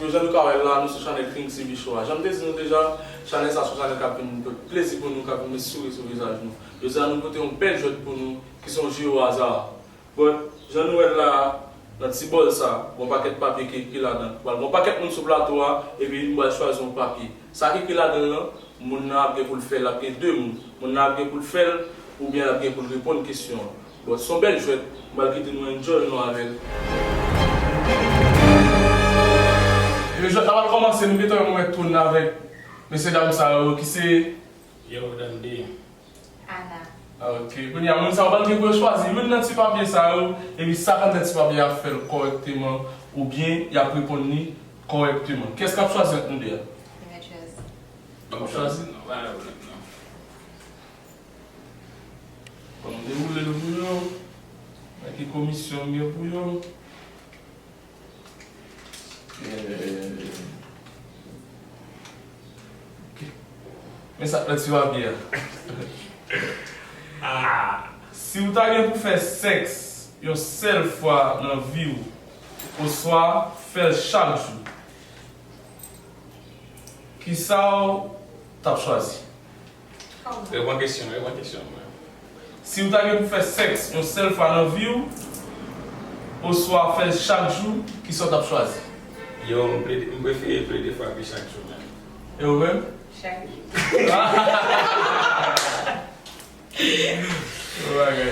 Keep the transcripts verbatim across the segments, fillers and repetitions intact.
Jan nou ka wè l la, nou sou chanèl King T V Show a. Jan m te di nou deja, chanèl sa se yon chanèl k ap vin pote plezi pou nou, k ap vin met souri sou vizaj nou. Jodi a, nou pote yon bèl jwèt pou nou, ki se yon jeu au hasard. Bon, jan nou wè l la a, nan ti bòl sa, gon pakèt papye ki ekri ladan l. Pral gon pakèt moun sou plato a, epi nou pral chwazi yon papye. Sa ki ekri ladan l lan, moun nan ap gen pou l fè l, ap gen de moun. Moun nan ap gen pou l fè l, oubyen l ap gen pou l reponn kesyon an. Bon, se yon bèl jwèt, m pral kite nou enjoy nou avè l. Epi jwèt la pral kòmanse, nou gentan wè mwen tounen avèk mesye dam sa yo, ki se Yo, Dandi. Ana. Ok, kounye a, moun sa yo pral gen pou yo chwazi youn nan ti papye sa yo, epi sa k anndan ti papye a ap fè l kòrèkteman, oubyen y ap reponn li kòrèkteman. Kiyès k ap chwazi ant nou de a? Mwen chwazi. W ap chwazi? Non, pa gen pwoblèm, non. Bon, m dewoule l pou yo. Wè ki komisyon m gen pou yo. Eh, ok. Men sa k nan ti papye a. Ah. Si w ta gen pou fè sèks yon sèl fwa nan vi w, oswa fè l chak jou, kisa w t ap chwazi? Reponn kesyon, reponn kesyon an. Si w ta gen pou fè sèks yon sèl fwa nan vi w, oswa fè l chak jou, kisa w t ap chwazi? Yo, m plede, m prefere plede fwa ke chak jou menm. E ou menm? Chak jou. Bon bagay.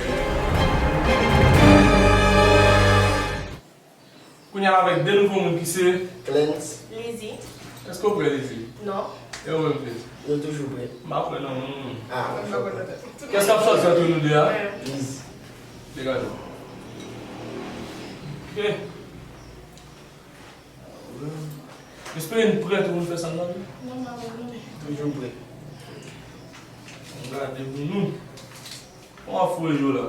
Kounye a avèk de nouvo moun ki se Clens. Lizzy. Èske w prè, Lizzy? Non. E ou menm, Clens? Nou toujou prè. M pa prè non, non, non. Ah, m pa prè non. Kiyès k ap chwazi ant nou de a? Lizzy. Degaje w. Ok. M espere n prè tou pou n fè sa n ap fè. Non, m pa prè non. Toujou prè. Ann gade pou nou. Kòman w ap foure je w la?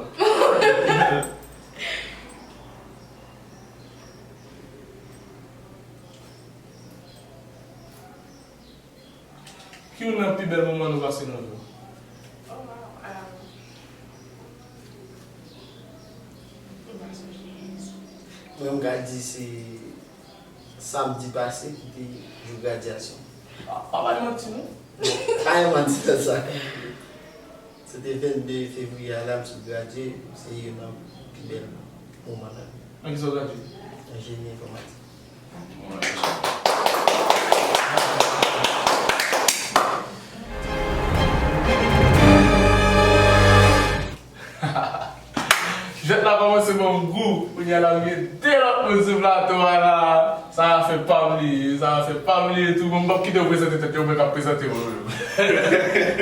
Ki youn nan pi bèl moman nou pase nan vi w? Oh, wow. Um, m pa sonje. Mwen, m ka di se samdi pase ki te jou gradyasyon. Ah, pa bay manti, non. Bon, pa bay manti nan sa. Se te vennde fevriye a la, m sot gradye, se youn nan pi bèl moman nan. Nan ki sa w gradye? Enjeni enfòmatik. Jwèt la kòmanse ban m gou. Kounye a la, m gen de lòt moun sou plato a la. Sa a fè pa m li, sa a fè pa m li tou. Bon, m p ap kite yo prezante tèt yo, mwen k ap prezante yo menm.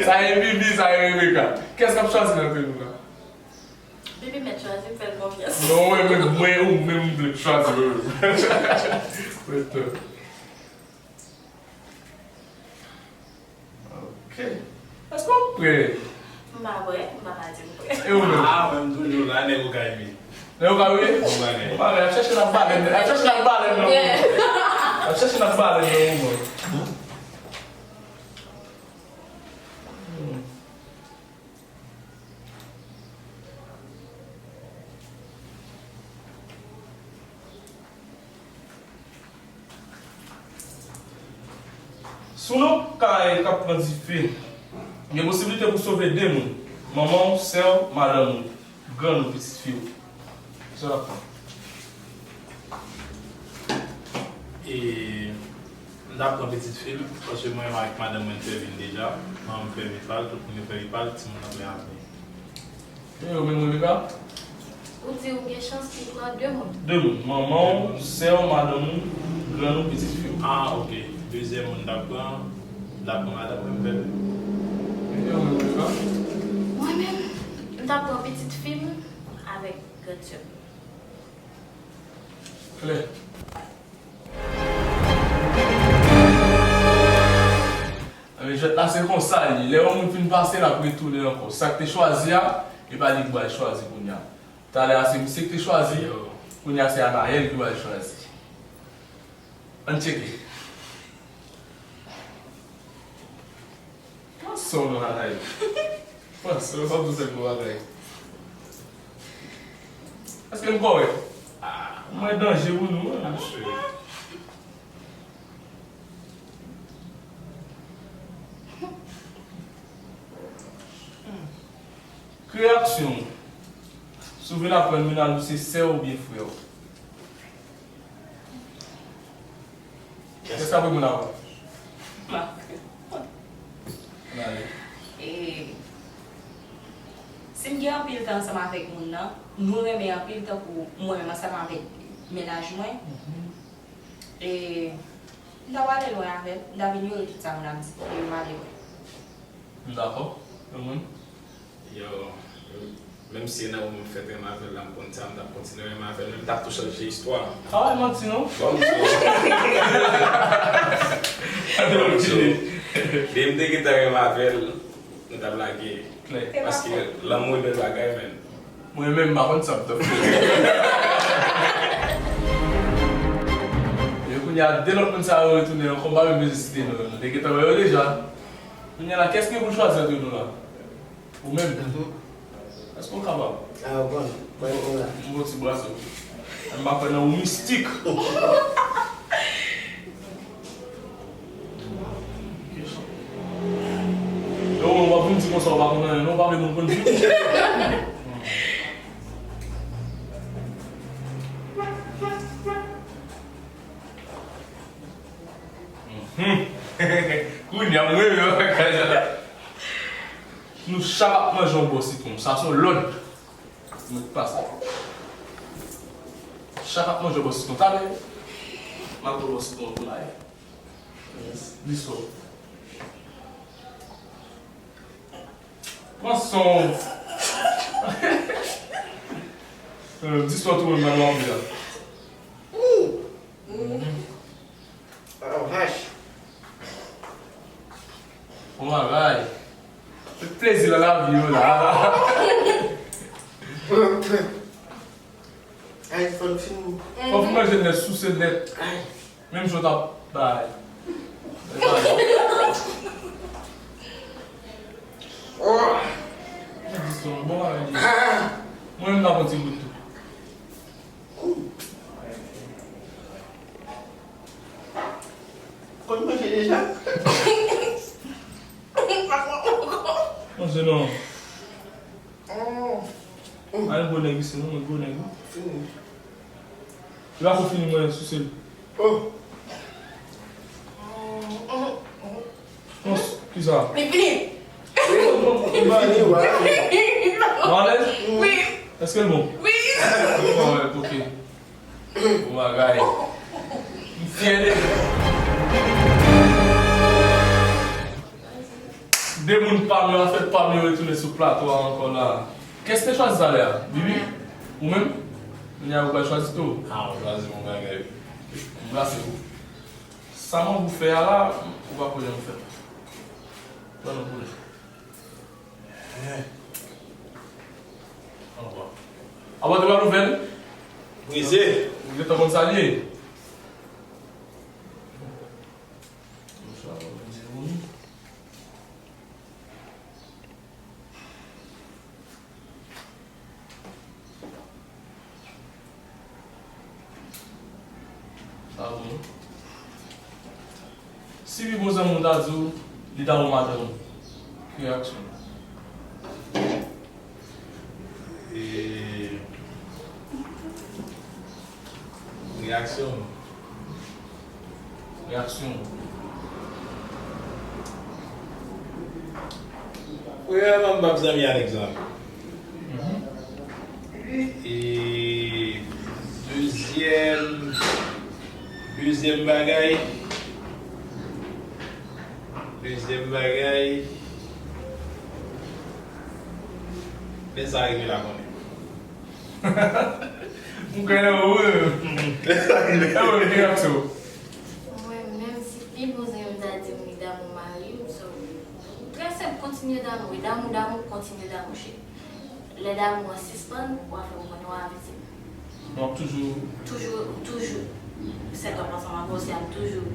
Sa e Bibi, sa e Rebecca. Kiyès k ap chwazi nan tèt nou la? Bibi mèt chwazi, m fè l konfyans. Non, mwen menm, mwen ou menm m vle chwazi mwen menm. Mwen tou. Ok. Èske w prè? M pa prè, m pa ka di m prè. E ou menm? Ah, mwen m toujou la, nèg Okaymi. Nèg Okaymi? Bon bagay. Bon bagay, ap chèche nan balèn, ap chèche nan balèn nan. Yeah. Ap chèche nan balèn nan moman. Hmm. Sou yon kay k ap pran dife, gen posiblite pou sove de moun, manman w, sè w, madanm ou, grann ou, pitit fi w. Kisa w t ap pran? E, m t ap pran pitit fi m, paske mwen menm avèk madanm mwen n fè vi n deja, manman m fè vi pa l, tout moun yo fè vi pa l, timoun nan ap vin apre. E ou menm, Rebecca? Ou di ou gen chans pou pran de moun. De moun. Manman w, sè w, madanm ou, grann ou, pitit fi w. Ah, ok. Dezyèm moun m t ap pran, m t ap pran madanm mwen, m fè vi. E ou menm, Rebecca? Mwen menm, m t ap pran pitit fi m avèk grandsè m. Klè. Ebyen, jwèt la se konsa l ye. Lè yon moun fin pase, l ap retounen ankò. Sa k te chwazi a, e pa li k pral chwazi kounye a. Talè a se misye k te chwazi, kounye a se Anaël ki pral chwazi. Ann tcheke. Pran san w non, Anaël. Pran san w, pa bezwen gwo bagay. Èske m kòrèk? Ah, mwen danje pou nou, wi. Asire. Ki reyaksyon w si w vin aprann Minalou se sè w oubyen frè w? Kèsk ap reponn avan? Ann ale. E, si m gen anpil tan ansanm avèk moun nan, nou renmen anpil tankou mwen menm ansanm avèk mennaj mwen, e, m ta prale lwen avè l, m ta vin inyore tout sa moun ap di, e m ale wè. M dakò. Yon moun? Yo, menm si se nan moman m fèk renmen avè l la, m konn sa, m t ap kontinye renmen avè l, men m t ap tou chanje istwa. A, e manti, non? Bon, so, bon, so, depi m te gentan renmen avè l, nou t ap lage. Klè. Paske lanmou e bèl bagay, men. Mwen menm, m pa konn sa m t ap fè. E kounye a, de lòt moun sa yo retounen ankò, m pa menm bezwen site non yo, nou te gentan wè yo deja. Kounye a la, kiyès ki gen pou l chwazi ant nou la? Ou menm? Mhm. Èske w kapab? A, w konn, mwen menm la. M gon ti brase w. M pa kwè nan ou mistik. Yo, w ap vin di konsa, w pa konn anyen, non, w pa vle moun konn vi w. Mhm. Kounye a, mwen menm, nou chak ap manje yon bò sitwon. Sa se yon lòd. Mwen pase. Chak ap manje yon bò sitwon. Talè, m ap pran bò sitwon pou la. Yes. Di so. Pran son. Euh, di so tou menm nan anvi la. Ouh. Mm. Oh, vache. Bon bagay. Se plezi nan lavi yo la. Ay, fò n fin. Fò n fin manje nèt, souse nèt. Ay. Menm jan w t ap bay. Oh. Mwen di son bon bagay li. Ah. Mwen menm m t ap pran ti bout tou. Konn manje deja? Manje non. Mm. Al gwo nèg isi non, mwen gwo nèg wi. Fini. Li pa ko fini mwen souse l. Oh. Non, kisa? Li fini. Wi, li fini, wè. Ou alèz? Wi. Èske l bon? Wi. Bon, wè, ok. Bon bagay. M fyè de. De moun pa m yo, afè pa m yo retounen sou plato a ankò la. Kès te chwazi talè a? Bibi? Ou menm? Kounye a ou pral chwazi tou? Ah, ou chwazi bon bagay. M brase ou. Sa mwen pou fè a la, ou pa konnen ou fè. Pran nan konnen. Anba. Anba te ba nouvèl. Brize. Ou gentan konn sa l ye. Sa bon. Si pi bon zanmi w ta di w li damou madanm ou, ki reyaksyon w? E, reyaksyon m. Reyaksyon w. Premyèman, m p ap zanmi avèk zanmi. Mhm. E dezyèm, dezyèm bagay, dezyèm bagay, lè sa rive la konnen. M kwè nan ou, wi. Lè sa rive. E mwen, ki reyaksyon w? Mwen menm, si pi bon zanmi m ta di m li damou mari m, so, trè senp, kontinye damou, e damou, damou, kontinye damou, cheri. Lè damou an sispann, w a fè m konnen w a vizib. W ap toujou. Toujou, toujou. Sèt ap ansanm avè w, si ap toujou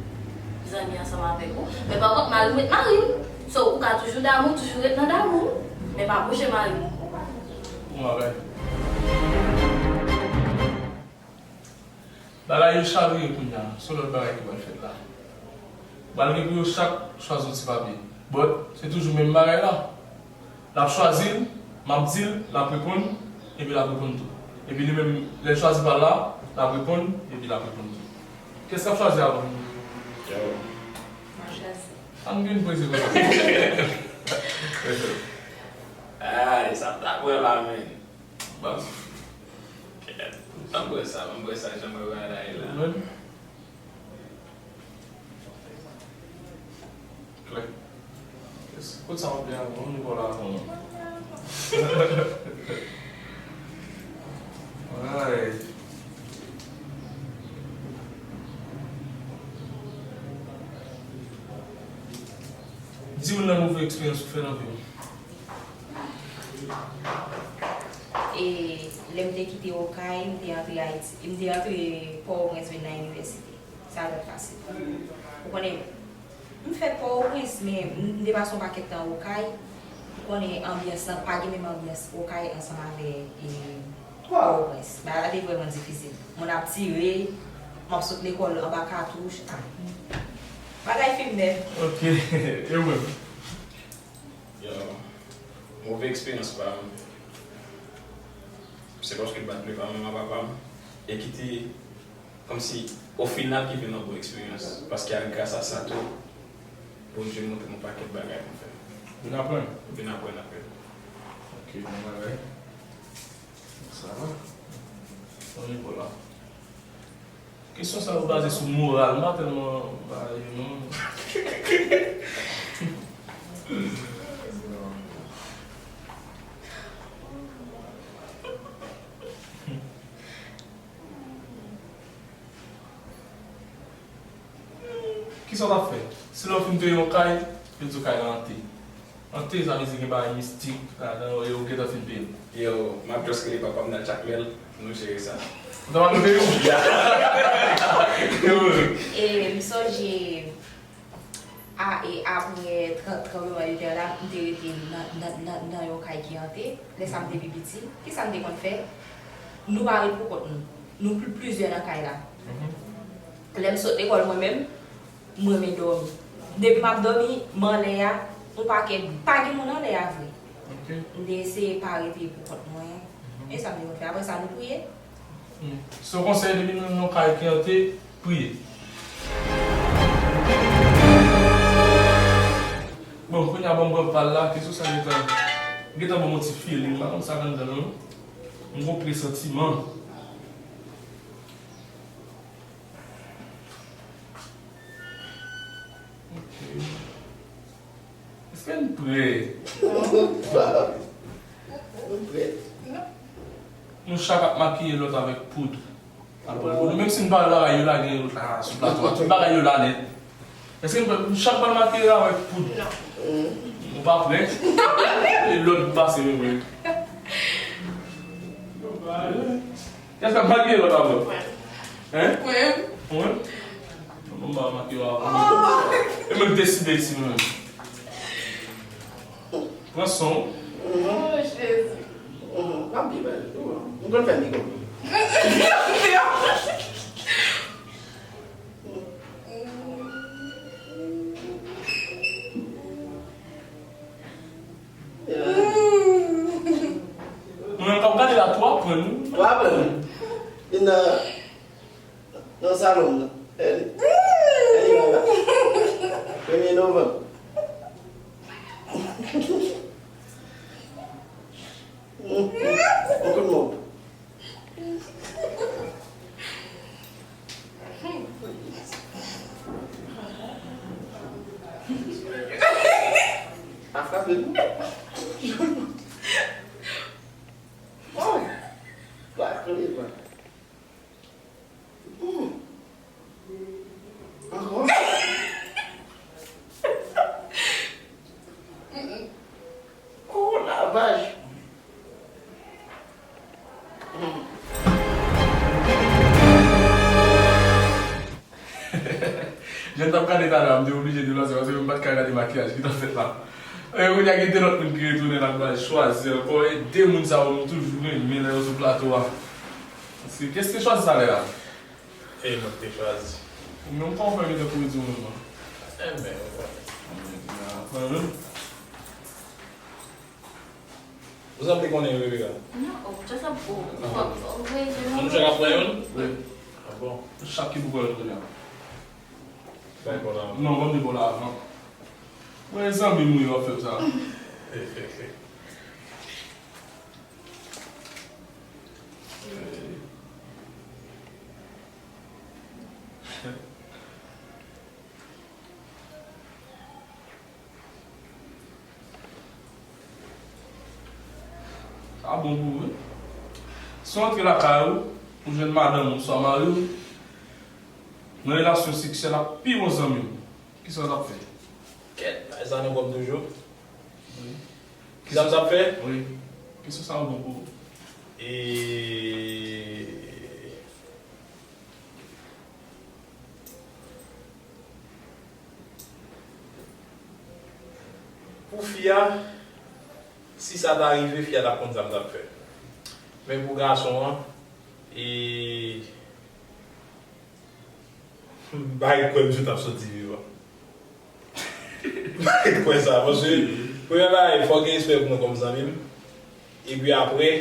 zanmi ansanm avèk ou. Men pa kont, mari m ret mari m. So, ou ka toujou damou, toujou ret nan damou. Men pa bouje mari m. Bon bagay. Bagay yo chavire kounye a. Se yon lòt bagay ki pral fèt la. Pral gen pou yo chak chwazi yon ti papye. But, se toujou menm bagay la. L ap chwazi l, m ap di l, l ap reponn, epi l ap reponn tou. Epi li menm, lè l chwazi pa l la, l ap reponn, epi l ap reponn tou. Kiyès k ap chwazi avan? Yo. M ap chwazi. Ann gen poze konsa. Ay, sa m ta pran la, men. Bon. Kèt. M pran sa, m pran sa, jan mwen wè la, la. Klè. Yes. Kot sa w ap di avan? Ou vin la avan mwen. Ay. Di youn nan move eksperyans ou fè nan vi w. E lè m te kite Okay, m te antre Ayiti, m te antre Pòtoprens vin nan inivèsite. Sa pa t fasil. Ou konnen, m fèt Pòtoprens, men m te pase yon pakèt tan Okay. Ou konnen anbyans lan, pa gen menm anbyans Okay ansanm avè, e, Pòtoprens. Bagay la te vrèman difisil. Moun ap tire, m ap sot lekòl anba katouch. Ah. Bagay fim nèt. Ok, e ou menm? Yo, move eksperyans pa m, se paske m pa t leve a manman papa m, e ki te kòmsi, o final, ki vin yon bon eksperyans. Paske a gras a sa tou, Bondye montre m yon pakèt bagay pou m fè. Vin aprann? Vin aprann anpil. Ok, bon bagay. Sa va. Bon nivo la. Kesyon sa yo baze sou moral, m pa tèlman ba yo non. Kisa w t ap fè? Si lè w fin peye yon kay, yo di w kay la ante. Ante, sa vle di gen bagay mistik ladan, e ou gentan fin peye l. Yo, m ap just rele papa m nan Jakmèl pou nou jere sa. Ou ta pral peye w? Ya. Yo. E m sonje, a, e apre tran-, tranbleman de tè la, m te rete nan, nan, nan, nan yon kay ki ante. Lè sa m te pi piti. Kisa m te konn fè? Nou pa ret pou kont nou. Nou pli, plizyè nan kay la. Mhm. Lè m sot lekòl mwen menm, m renmen dòmi. Depi m ap dòmi, m anlè a, yon pakèt, pa gen moun anlè a vre. Ok. M te eseye pa rete pou kont mwen. Mhm. E sa m te konn fè. Apre sa, nou priye. Hmm. Se yon konsèy, depi nou nan yon kay ki ante, priye. Bon, kounye a, bon, m pran pal la, kesyon sa gentan, gentan ban m yon ti feeling, m pa konn sa k anndan non. M gon presantiman. Ok. Èske n prè? Non. Nou prè? Non. Nou chak ap makiye lòt avèk poud. Apre, nou, menm si n pa wè bagay yo lage lòt la sou plato a, tout bagay yo la nèt. Èske n prè? Nou chak pral makiye avèk poud. Non. Nou pa prè? E lòt pase menm wi. Kiyès k ap makiye lòt avè w? Mwen. Hein? Mwen. Mwen? Mwen pa makiye w avè w. E mwen k deside isi mwen menm. Pran san w. Oh, Jezi. M ap byen bèl. M konn fè byen konn. Mwen menm k ap gade la, tou aprann wi. Tou aprann wi. Vin nan, nan salon m nan. Early. Early, baba. Premye novanm. Yon kout mòp. Pa frape m. Oh! Pa frape m. Hmm. Ankò? Mm, mm. Oh, lavaj. Mm. Jan m t ap gade talè a, m te oblije deplase paske m pa t ka gade makiyaj ki t ap fèt la. E kounye a gen de lòt moun ki retounen la, m pral chwazi ankò. E de moun sa yo, m toujou renmen lè yo sou plato a. Paske, kiyès te chwazi talè a? E mwen ki te chwazi. Ou menm, kòman w fè gentan pou redi w menm nan? Enben, ou konnen. Enben, kounya, Mwen menm. Ou sanble konnen yo, Rebecca? Non, oh, just a, oh, oh, oh, oui, je me Moun chak ap pran youn? Oui. Ah bon? Chak ki pou pran youn kounye a. Bay kò la. Non, ban m di kò la avan. Mwen zanmi m wi w ap fè m sa. Sa bon pou ou, wi. Si w antre lakay ou, ou jwenn madanm ou, swa mari w, nan relasyon seksyèl ak pi bon zanmi w, kisa w t ap fè? Kèt, bagay sa nan kò m toujou. Wi. Kisa m t ap fè? Wi. Kesyon sa yo bon pou ou? E Pou fi a, si sa ta rive, fi a t ap konn sa m t ap fè. Men pou gason an, e, m pa ret kwè misye t ap soti vivan. M pa ret kwè sa, paske premye bagay, fò w gen respè pou mwen kòm zanmi m. Epi apre,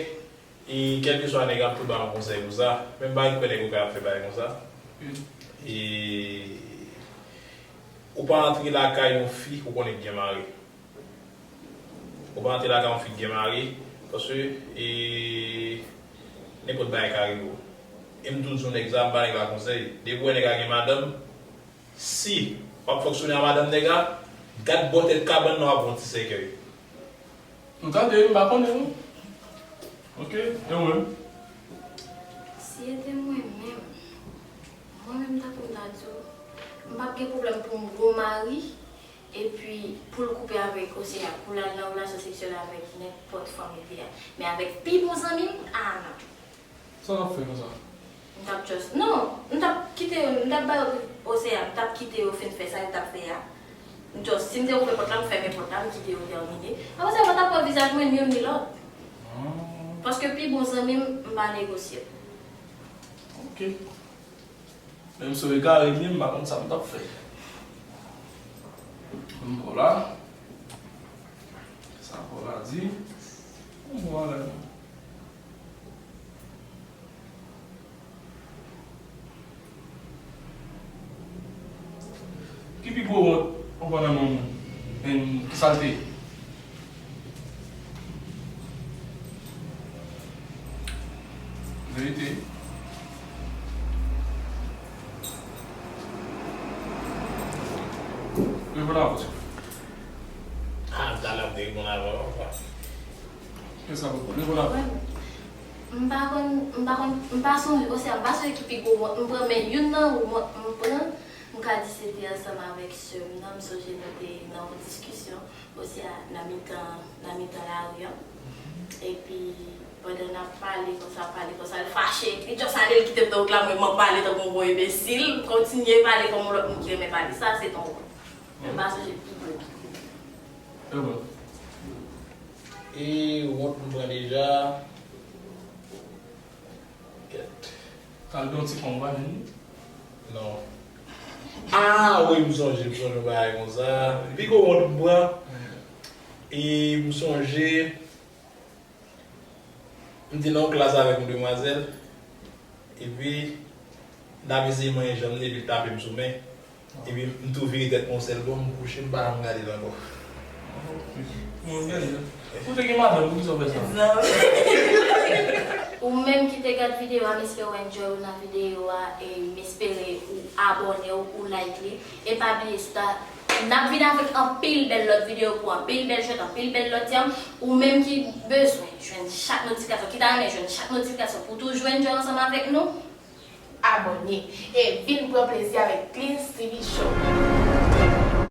E kèlkeswa nèg ap tou ba yon konsèy pou sa, men m pa kwè nèg yo ka ap fè bagay konsa. E ou pa antre lakay yon fi ou konnen k gen mari. Ou pa antre lakay yon fi k gen mari, paske, e, nenpòt bagay ka rive w. E m toujou di yon nèg sa, m ba nèg la konsèy. Depi w wè nèg la gen madanm, Si w ap fonksyone a madanm nèg la, gad bò tèt kabann nan w ap wè yon ti sèkèy. Nou tande wi, m pa konnen non. Ok, e ou menm? Si e te mwen menm, mwen menm tankou m ta di w, m p ap gen pwoblèm pou m gon mari, epi pou l koupe avèk Océan, pou l al nan relasyon seksyèl avèk nenpòt fanm li vle a. Men avèk pi bon zanmi m, a non. Sa w t ap fè konsa? M t ap just, non, m t ap kite yo, m t ap ba yo Océan, m t ap kite yo fin fè sa yo t ap fè a. M just, si m te ouvè pòt la, m fèmen pòt la, m kite yo tèmine. Apre sa, yo pa t ap wè vizaj mwen, ni youn ni lòt. Ah. Paske pi bon zanmi m, m pa negosye l. Ok. Menm si w egare m ye, m pa konn sa m t ap fè. Bon, la. Sa Paul la di. Bon, la. Ki pi gwo wont ou pran nan men w? Ki sa l te ye? Verite. Reponn avans. Ah, m ta la m te reponn avan w, kwa. Kisa pou reponn avans? M pa konn, m pa konn, m pa sonje, osea, m pa sonje ki pi gwo wont m pran, men youn nan wont m pran, m ka di se te ansanm avèk sè m nan, m sonje nou te nan yon diskisyon. Osea nan mitan, nan mitan lari an. Epi, pandan n ap pale konsa, pale konsa, l fache, li just ale, l kite m nan wout la, mwen, m ap pale tankou yon gwo enbesil, m kontinye pale kòm yon lòt moun ki renmen pale. Sa, se t on wont. Mwen pa sonje pi gwo. E wont m pran deja. Kèt. Al gen yon ti fon, ou pa jwenn li? Non. Ah, wi, m sonje, m sonje yon bagay konsa. Pi gwo wont m pran. E m sonje, m te nan yon klas avèk yon demwazèl. Epi, n ap eseye manyen janm li, epi l tape m sou men. Epi m tou vire tèt mwen yon sèl bò, m kouche, m pa janm gade l ankò. Ou te gen madanm, poukisa w fè sa? Ou menm ki te gad videyo a, m espere w enjoy ou nan videyo a, e m espere ou abòne, ou, ou like li. E pa bliye, n ap vin avèk anpil bèl lòt videyo pou anpil bèl jwèt, anpil bèl lòt tèm. Ou menm ki bezwen jwenn chak notifikasyon, ki ta renmen jwenn chak notifikasyon pou tou jwenn jòy ansanm avèk nou, abòne e vin pran plezi avèk Cleans T V Show.